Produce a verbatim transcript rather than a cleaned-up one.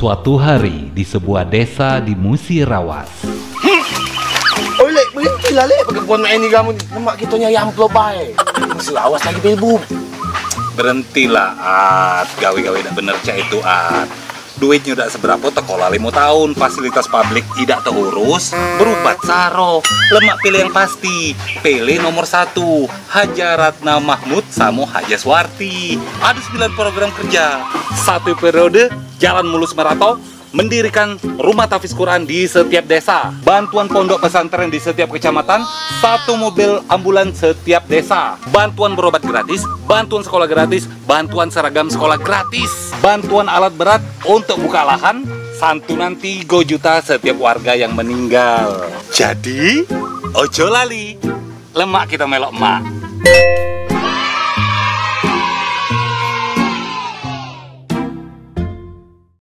Suatu hari di sebuah desa di Musirawas. Oi lek, berhentilah lek, pakai buat main ni kamu ni. Lemak kita nyari amplop bae. Masih lawas lagi pilbub. Berhentilah, At. Gawe-gawe dak bener cak itu, At. Duitnyo dak seberapo, tekolah limo tahun, fasilitas publik idak teurus, berubat saro. Lemak pilih yang pasti, pilih nomor satu, Haja Ratna Mahmud samo Haja Suwarti. Ado sembilan program kerja, satu periode, jalan mulus merato, mendirikan rumah tahfiz Quran di setiap desa, bantuan pondok pesantren di setiap kecamatan, satu mobil ambulan setiap desa, bantuan berobat gratis, bantuan sekolah gratis, bantuan seragam sekolah gratis, bantuan alat berat untuk buka lahan, santunan tiga juta setiap warga yang meninggal. Jadi, ojo lali, lemak kita melok emak.